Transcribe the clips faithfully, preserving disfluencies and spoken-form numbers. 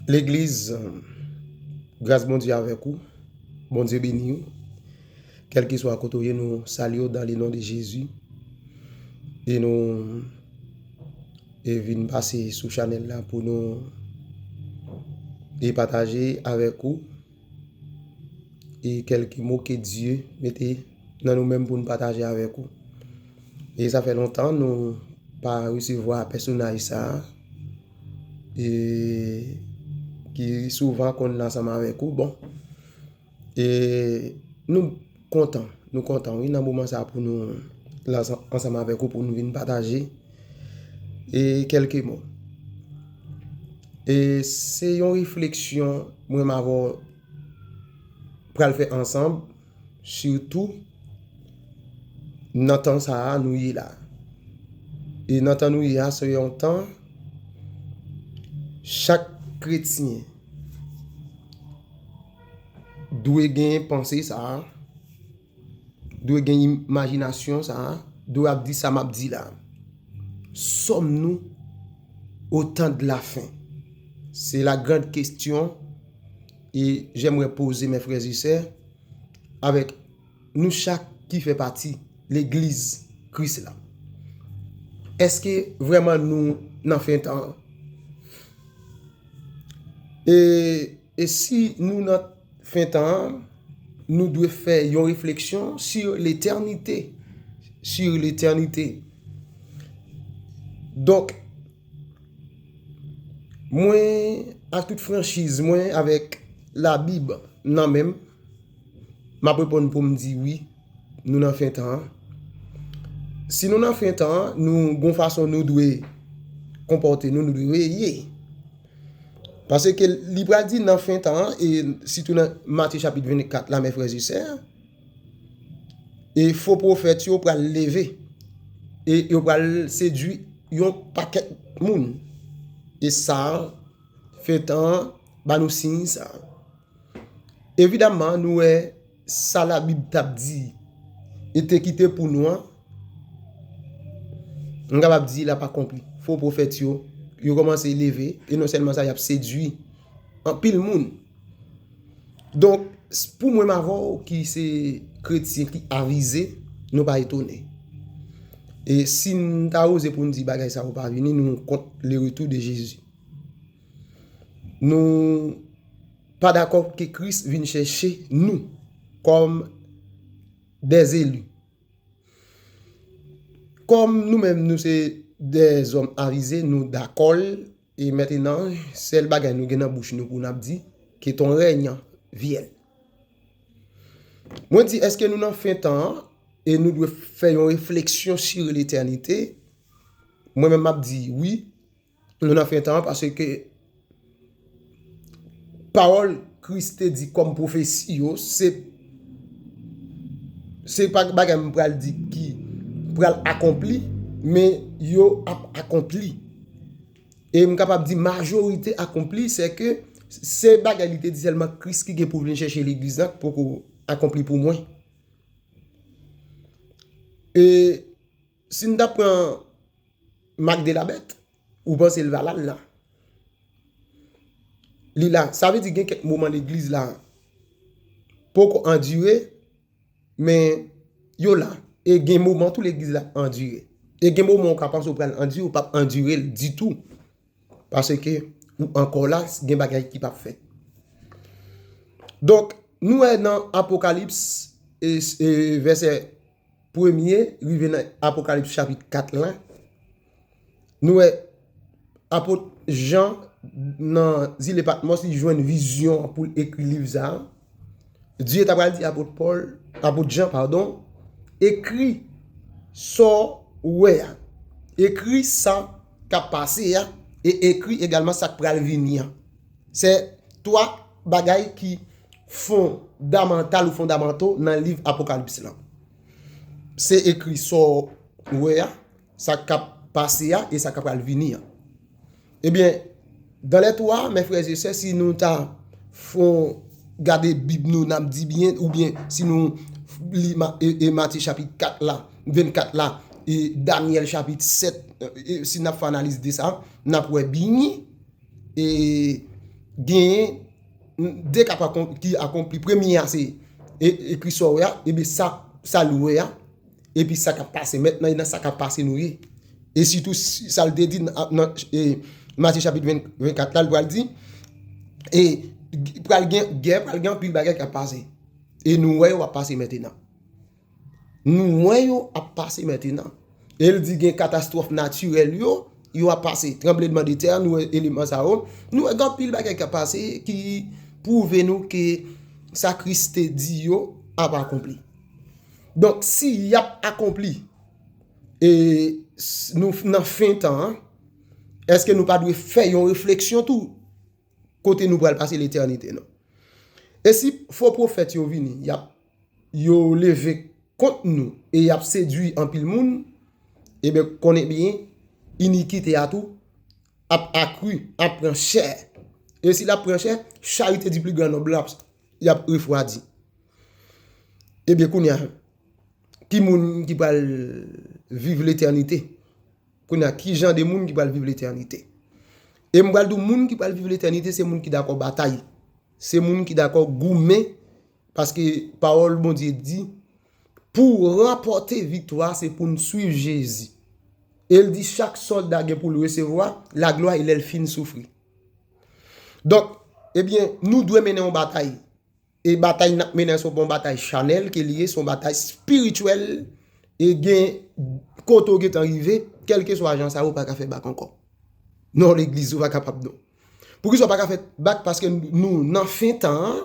Legliz, gras Bondye avèk ou. Bondye beni w. Kèlkeswa kote w ye, nou salye w dans le nom de Jésus. E nou e vin pase sou chanèl la pou nou e pataje avèk ou e kèlke mo ke Dye mete nan nou menm pou nou pataje avèk ou. E sa fè lontan nou pa resevwa pèsonaj sa a, e ki souvan konn ansanm avèk ou. Bon, e nou kontan, nou kontan, wi, nan moman sa a pou nou la ansanm avèk ou, pou nou vin pataje e kèlke mo. E se yon refleksyon mwen m avè w pral fè ansanm, sitou nan tan sa a nou ye la. E nan tan nou ye a, se yon tan chak kretyen dwe gen panse sa a, dwe gen imajinasyon sa a, dwe ap di sa m ap di la. Sommes-nous au temps de la fin? C'est la grande question et j'aimerais poser, mes frères et sœurs, avèk nou chak ki fè pati legliz Kris la. Èske vrèman nou nan fen tan an? E, e si nou nan fen tan an, nou dwe fè yon refleksyon sur l'éternité. Sur l'éternité. Donk, mwen, ak tout franchiz mwen, avèk Labib nan men m, m ap reponn pou m di wi, nou nan fen tan an. Si nou nan fen tan an, nou gon fason nou dwe konpòte nou, nou dwe ye. Paske li pral di nan fen tan an, e sitou nan Matye chapit vennkat la, mes frères et sœurs, e fo pwofèt yo pral leve, e yo pral sedui yon pakèt moun. E sa, fen tan an ba nou siy sa. Evidaman, nou wè sa Labib t ap di e te kite pou nou an, m kapab di l ap akonpli. Fo pwofèt yo, yo kòmanse leve, e non sèlman sa, y ap sedui anpil moun. Donk, s- pou mwen m avè w ki se kretyen ki avize, nou pa etone. E si n ta oze pou n di bagay sa yo pa vini, nou kont le retour de Jésus. Nou pa dakò ke Kris vin chèche nou kòm des élus. Kòm nou menm nou se des hommes avisés, nou dakò l, e mentenan, sèl bagay nou gen nan bouch nou pou n ap di, que ton règne vienne. Mwen di, èske nou nan fen tan an, e nou dwe fè yon refleksyon sur l'éternité? Mwen menm m ap di wi, nou nan fen tan an, paske pawòl Kris te di kòm pwofesi yo, se, se pa bagay m pral di ki pral akonpli, men yo ap akonpli. E m kapab di majorite akonpli, se ke se bagay li te di sèlman Kris ki gen pou vin chèche legliz la, ki poko akonpli pou mwen. E si n ta pran Marc de la Bête, ou panse l va la, l la. Li la. Sa vle di gen kèk moman legliz la poko andire, men yo la. E gen moman tou legliz la andire. E gen moman ou ka panse ou pral andire, ou p ap andire l ditou. Paske ou ankò la, gen bagay ki p ap fèt. Donk, nou wè nan Apokalips, e, e, vèsè premye, rive nan Apokalips chapit kat la, nou wè apot Jan nan zile Patmòs, li jwenn vizyon an pou l ekri liv sa a. Dye ta pral di apot Pòl, apot Jan, padon, ekri sa w wè a. Ekri sa k ap pase a, e ekri egalman sa k pral vini an. Se twa bagay ki fondamantal ou fondamanto nan liv Apokalips lan. Se ekri sa w wè a, sa k ap pase a, e sa k ap pral vini an. Ebyen, dans les trois, mes frères et sœurs, si nou ta fon gade Bib nou, n ap di byen, oubyen si nou li Ma- e, e Matye chapit kat la, vennkat la, e Danyèl chapit sèt, e, si n ap fè analiz de sa, n ap wè byen, e genyen de k ap akon- ki akonpli. Premye a se e- ekri sa w wè a, epi sa, sa l wè a, epi sa k ap pase mentnan, e nan sa k ap pase nou ye. E sitou sa l te di nan, nan e, Matye chapit vennkat la, l pral di, e pral gen gè, pral gen anpil bagay k ap pase. E nou wè yo ap pase mentnan. Nou wè yo ap pase mentnan. E l di gen katastwòf natirèl yo, yo ap pase. Tranbleman de tè, nou wè eleman sa yo. Nou wè gen anpil bagay k ap pase ki pwouve nou ke sa Kris te di yo ap akonpli. Donk, si y ap akonpli, e s- nou nan fen tan an, èske nou pa dwe fè yon refleksyon tou kote nou pral pase letènite nou? E si fo pwofèt yo vini, y ap yo leve kont nou e y ap sedui anpil moun, ebyen, konnen byen, inikite a tou ap akri, ap pran chè. E si l ap pran chè, charité du plus grand nombre la, y ap refwadi. Ebyen, kounye a, ki moun ki pral viv letènite? Kounye a, ki jan de moun ki pral viv letènite? E m pral di w, moun ki pral viv letènite, se moun ki dakò batay. Se moun ki dakò goumen, paske pawòl Bondye di, pou w ranpòte viktwa, se pou n swiv Jezi. E l di, chak sòlda gen pou l resevwa laglwa e lè l fin soufri. Donk, ebyen, nou dwe mennen yon batay. E batay n ap mennen an, se yon batay chanèl ke li ye, se yon batay espirityèl. E gen kote w gentan rive, kèlkeswa jan sa yo, ou pa ka fè bak ankò. Non, legliz, ou pa kapab non. Poukisa w pa ka fè bak? Paske nou nan fen tan an,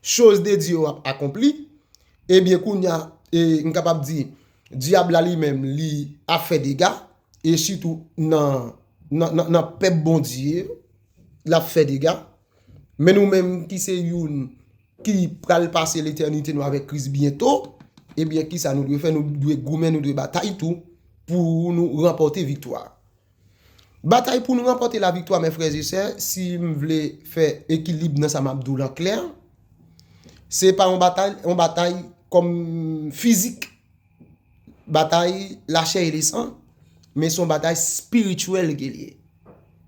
choz de Dye yo ap akonpli. Ebyen, kounye a, e, m kapab di, dyab la li menm, li ap fè dega, e sitou nan, nan, nan, nan pèp Bondye, l ap fè dega. Men nou menm ki se youn ki pral pase letènite nou avèk Kris byento, ebyen, kisa nou dwe fè? Nou dwe goumen, nou dwe batay tou pou nou ranpòte viktwa. Batay pou nou ranpòte laviktwa, mes frères et sœurs, si m vle fè ekilib nan sa m ap di w lan klè, se pa yon batay, yon batay kòm fizik, batay lachè e lesan, men se yon batay espirityèl ke li ye.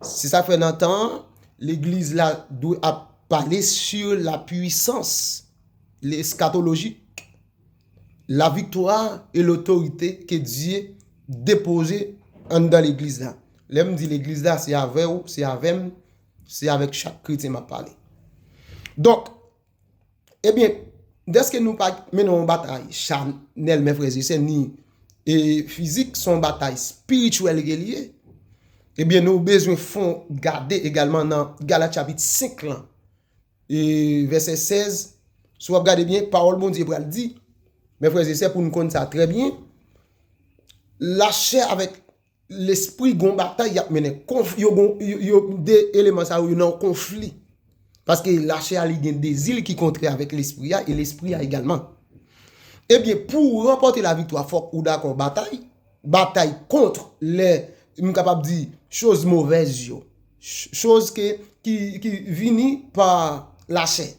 Se sa k fè nan tan an, legliz la dwe ap pale sur la puissance, l'eschatologique, la victoire et l'autorité que Dieu dépose anndan legliz la. Lè m di legliz la, se avè w, se avè m, se avèk chak kretyen m ap pale. Donk, ebyen, dèske nou pa mennen yon batay chanèl, mes frères et sœurs, ni e fizik, se yon batay espirityèl ke li ye, ebyen, nou bezwen fon gade egalman nan Galat chapit senk lan, e vèsè sèz. Si w ap gade byen, pawòl Bondye pral di, mes frères et sœurs, pou n konn sa trè byen, lachè avèk lespri gon batay y ap mennen. Konf, yo gon, yo, yo, de eleman sa yo, yo nan yon konfli. Paske lachè a, li gen dezi l ki kontrè avèk lespri a, e lespri a egalman. Ebyen, pou w ranpòte laviktwa, fòk ou dakò batay. Batay kont lè, m kapab di, choz movèz yo. Ch- Choz ke, ki, ki vini pa lachè.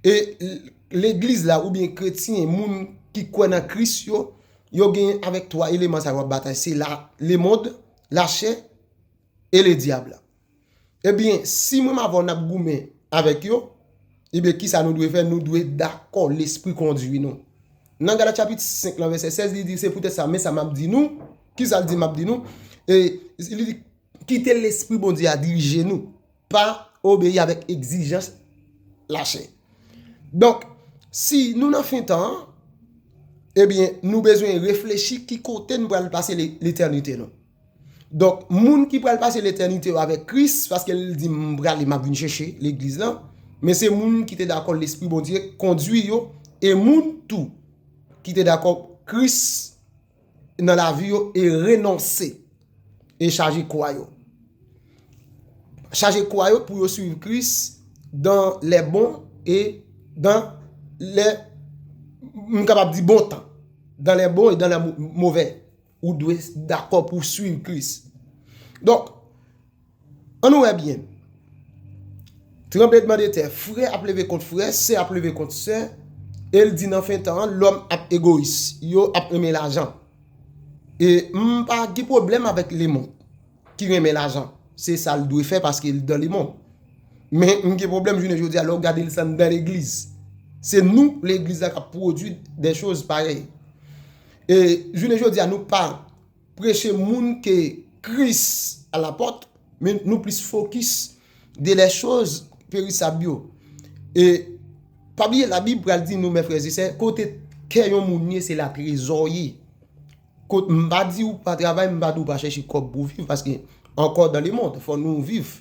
E l- legliz la, oubyen kretyen, moun ki kwè nan Kris yo, yo gen avèk twa eleman sa yo ap batay. Se la, lemond, lachè, e ledyab la. Ebyen, si mwen m avè w n ap goumen avèk yo, ebyen, kisa nou dwe fè? Nou dwe dakò lespri kondui nou. Nan Galat chapit senk lan, vèsè sèz, li di, se poutèt sa, men sa m ap di nou, kisa l di m ap di nou? E li di, kite lespri Bondye a dirije nou, pa obeyi avèk egzijans lachè. Donk, si nou nan fen tan an, ebyen, nou bezwen reflechi ki kote n pral pase le- letènite nou. Donk, moun ki pral pase letènite yo avèk Kris, paske l di, m prale, m ap vin chèche legliz lan, men se moun ki te dakò lespri Bondye kondui yo, e moun tou ki te dakò Kris nan lavi yo e renonse e chaje kwa yo. Chaje kwa yo pou yo swiv Kris dans les bons et dans les, m kapab di, bon tan. Dans les bons et dans les mo- mauvais. Ou dwe dakò pou swiv Kris. Donk, ann nou wè byen. Tranbleman de tè, frè ap leve kont frè, sè ap leve kont sè, e l di nan fen tan an, lòm ap egoyis, yo ap renmen lajan. E m pa gen pwoblèm avèk lemond ki renmen lajan. Se sa l dwe fè paske l dan lemond. Men m gen pwoblèm jounen jodi a lè w gade l se anndan legliz. Se nou, legliz la, k ap pwodui de choz parèy. E jounen jodi a, nou pa preche moun ke Kris a la pòt, men nou plis fokis de lè choz perisab yo. E pa bliye, Labib pral di nou, mè frè e sè, kote kè yon moun ye, se la trezò ye. Kot m pa di w pa travay, m pa di w pa chèche kòb pou w viv, paske ankò dan le mond, fò nou viv.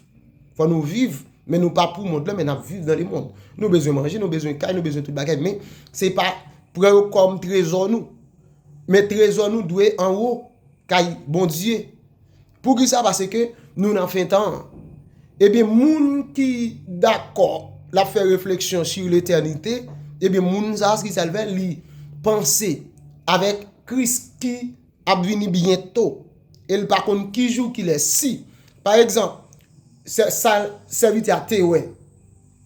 Fò nou viv, men nou pa pou mond lan, men n ap viv dan le mond. Nou bezwen manje, nou bezwen kay, nou bezwen tout bagay, men se pa pran yo kòm trezò nou. Men trezò nou dwe anwo, kay Bondye. Poukisa? Paske nou nan fen tan an. Ebyen, moun ki dakò l ap fè refleksyon sur l'éternité, ebyen, moun sa a, ki sa l fè? Li panse avèk Kris ki ap vini byento. E l pa konn ki jou, ki lè. Si, pa egzanp, sè-, sa sèvitè a te wè,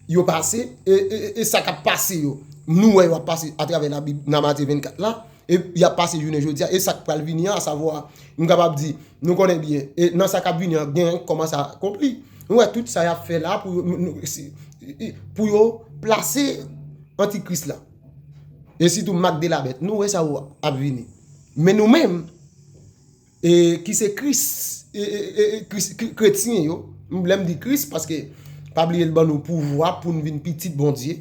yo pase, e, e, e sa k ap pase yo, nou wè yo ap pase atravè Labib nan Matye vennkat la, e y ap pase jounen jodi a, e sa k pral vini an, asavwa, m kapab di, nou konnen byen, e nan sa k ap vini an, gen kòman sa akonpli. Nou wè tout sa y ap fè la pou yo, nou, nou, si, i, i, pou yo plase antikris la. E sitou mak de la bèt. Nou wè sa yo ap vini. Men nou menm, e, ki se Kris, e, e, e, e, Kris, kre-, kretyen yo, m, lè m di Kris, paske pa bliye l ban nou pouvwa pou n vin pitit Bondye.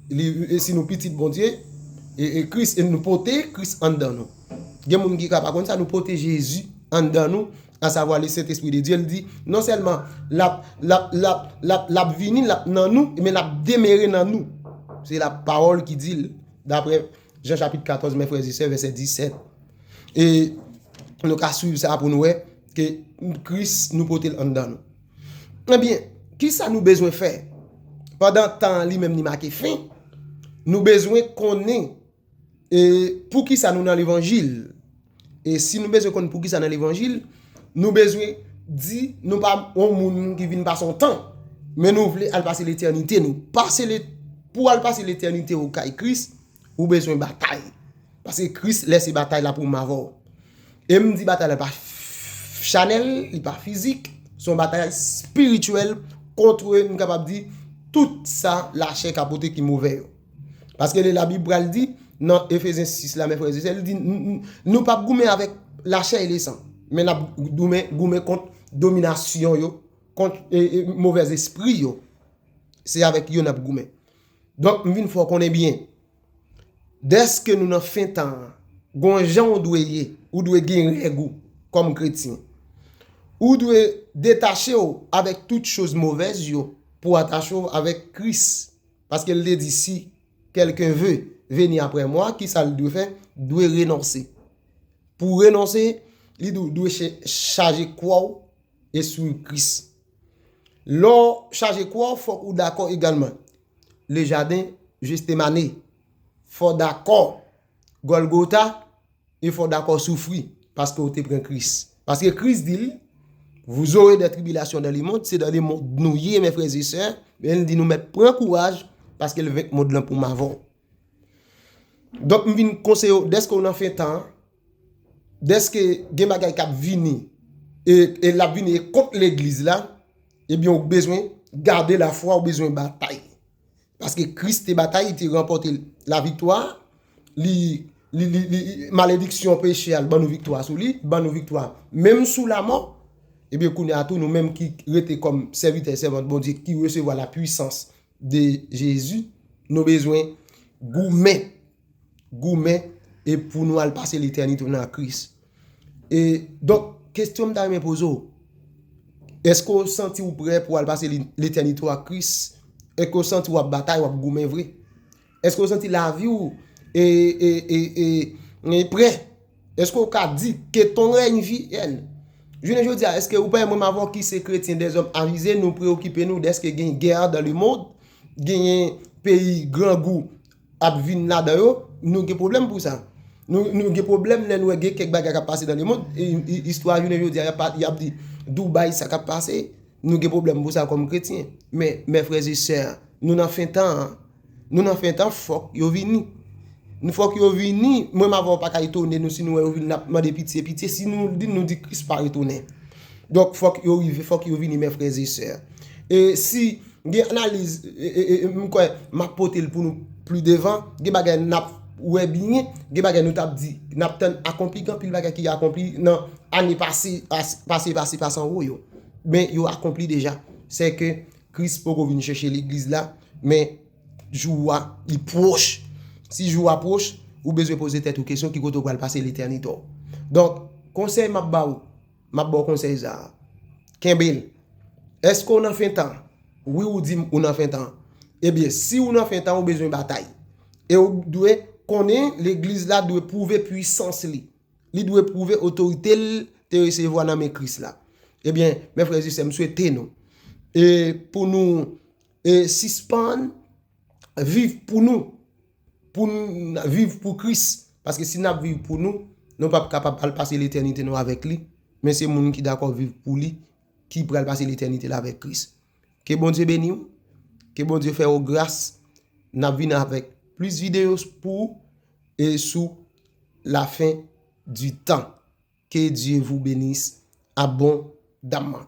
Li, e, si nou pitit Bondye, e, e Kris, e nou pote Kris anndan nou. Gen moun ki ka pa konn sa, nou pote Jezi anndan nou, asavwa le Sentespri de Dye. L di, non sèlman l ap, l ap, l ap, l ap, l ap vini, l ap nan nou, men l ap demere nan nou. Se lapawòl ki di l, daprè Jan chapit katòz, mè frè e sè, vèsè disèt. E nou ka swiv sa pou nou wè ke Kris, nou pote l anndan nou. Ebyen, kisa nou bezwen fè? Pandan tan an li menm li make fen, nou bezwen konnen, e, poukisa nou nan levanjil. E si nou bezwen konn poukisa nan levanjil, nou bezwen di nou pa yon moun ki vin pase yon tan, men nou vle al pase letènite nou. Pase le-, pou al pase letènite ou kay Kris, ou bezwen batay. Paske Kris lèse batay la pou m avè w. E m di batay la pa f-, chanèl, li pa fizik, se yon batay espirityèl kont, m kapab di, tout sa lachè ka pote ki move yo. Paske le Labib pral di, nan Efezyen sis la, mè frè e sè, li di, n-, n-, nou p ap goumen avèk lachè e lesan, men n ap goumen, goumen kont dominasyon yo, kont, e, e, movèzespri yo. Se avèk yo n ap goumen. Donk, m vin fè w konnen byen. Dèske nou nan fen tan an, gon jan w dwe ye, ou dwe gen règ ou kòm kretyen. Ou dwe detache w avèk tout choz movèz yo pou atache w avèk Kris. Paske l te di, si quelqu'un veut venir après moi, kisa l dwe fè? Dwe renonse. Pou renonse, li dwe, dwe che-, chaje kwa w e swiv Kris. Lè w chaje kwa w, fòk ou dakò egalman. Le jardin Gethsemane. Fò w dakò Gòlgota, e fò w dakò soufri, paske w te pran Kris. Paske Kris di l, vous aurez des tribulations dans le monde, se dans le monde nou ye, mè frè e sè, men l di nou mèt pran kouraj, paske l venk mond lan pou m avè w. Donk, m vin konseye w, dèske w nan fen tan an, dèske gen bagay k ap vini, e, e l ap vini e kont legliz la, ebyen, w bezwen gade lafwa, w bezwen batay. Paske Kris te batay, li te ranpòte laviktwa, li, li, li, li, malediksyon peche a, l ban nou viktwa sou li, ban nou viktwa menm sou lamò. Ebyen, kounye a tou, nou menm ki rete kòm sèvitè, sèvant Bondye, ki resevwa la puissance de Jezi, nou bezwen goumen, goumen, e pou nou al pase letènite nou nan Kris. E, donk, kesyon m ta renmen poze w, èske w santi w prè pou al pase li-, letènite w ak Kris? Èske w santi w ap batay, w ap goumen vre? Èske w santi lavi w e, e, e, e, e prè? Èske w ka di que ton règne vienne? Jounen jodi a, èske ou pa wè mwen m avè w ki se kretyen, dèzòm avize, nou preokipe nou dèske gen gè dans le monde, genyen peyi grangou ap vin ladan yo, nou gen pwoblèm pou sa. Nou, nou gen pwoblèm lè nou wè gen kèk bagay k ap pase dans le monde, e, e, istwa jounen jodi a, y ap pa-, y ap di, Dubai, sa k ap pase, nou gen pwoblèm pou sa kòm kretyen. Men, mè frè e sè, nou nan fen tan an. Nou nan fen tan, fòk yo vini. Nou fòk yo vini. Mwen m avè w pa ka etone nou si nou wè yo vini, n ap mande pitye, pitye. Si nou di, nou di Kris pa retounen. Donk, fòk yo rive, fòk yo vini, mè frè e sè. E si Gen analiz, e, e, e, m kwè m ap pote l pou nou pli devan. Gen bagay n ap wè byen, gen bagay nou t ap di n ap tann akonpli, gen anpil bagay ki akonpli nan ane pase, pase, pase, pase, pase anwo yo. Men yo akonpli deja. Se ke Kris poko vin chèche legliz la, men jou a, li pwòch. Si jou a pwòch, ou bezwen poze tèt ou kesyon ki kote w pral pase letènite w. Donk, konsèy m ap ba w, m ap ba w konsèy sa a. Kenbe l. Èske w nan fen tan? Wi, ou di m ou nan fen tan. Ebyen, si w nan fen tan, ou bezwen batay. E w dwe konnen legliz la dwe pwouve pwisans li. Li dwe pwouve otorite l te resevwa nan men Kris la. Ebyen, men frè e sè, m swete nou, e, pou nou, e, sispann viv pou nou, pou n viv pou Kris. Paske si n ap viv pou nou, nou p ap kapab al pase letènite nou avèk li. Men se moun ki dakò viv pou li ki pral pase letènite l avèk Kris. Ke Bondye beni w. Ke Bondye fè w gras. N ap vin avèk plis videyo pou ou e sou la fen di tan. Que Dieu vous bénisse abondamment.